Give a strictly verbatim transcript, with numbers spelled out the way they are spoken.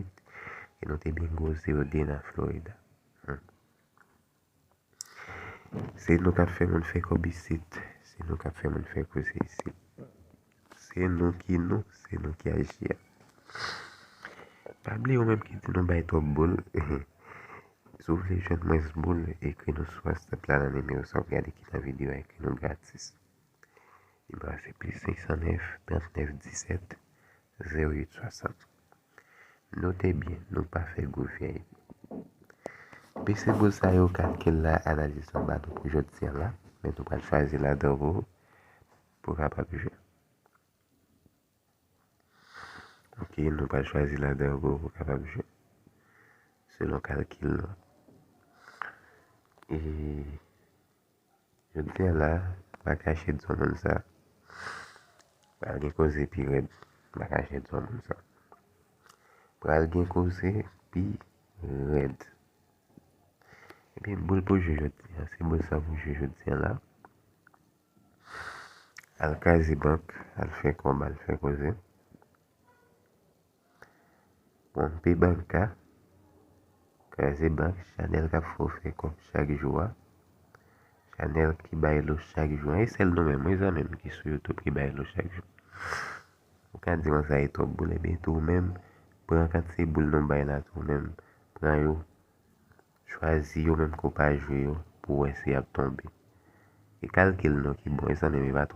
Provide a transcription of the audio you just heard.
uit, e nou te byen gwo zewo de nan Florida. Hmm. Se nou k ap fè moun fè kòb isit. Se nou k ap fè moun fè koze isit. Se nou ki nou, se nou ki aji a. Pa bliye ou menm ki di nou bay twòp boul. Si w vle jwenn mwens boul, ekri nou sou WhatsApp la nan nimewo sa w ap gade ki nan videyo a, ekri nou gratis. Nimewo a se plis senk san nèf, trant nèf, disèt, zewo uit, swasant. Note byen, nou pa fè gwo V I P. P C boul sa yo, kalkil la, analiz lan ba nou pou jodi a la, men nou pral chwazi ladan pou, pou kapab jwe. Ok, nou pral chwazi ladan pou, pou kapab jwe. Selon kalkil nou. E jodi a la, m pa kache di w moun sa. Pral gen koze pi rèd. M pa kache di w moun sa. Pral gen koze pi rèd. Ebyen, boul pou jwe jodi a, se boul sa pou jwe jodi a la. Al kraze bank, al fè kòb, al fè koze. Ponpe bank la, kraze bank, chanèl k ap fè w fè kòb chak jou a. Chanèl ki bay lo chak jou a. E sèl nou menm, wi, zanmi m, ki sou YouTube ki bay lo chak jou. Ou ka di konsa e twòp boul, ebyen tou ou menm, pran kantite boul nou bay la tou ou menm, pran yo, chwazi yo menm ke w pa jwe yo pou w wè si y ap tonbe. E kalkil nou ki bon, e zanmi m, e pa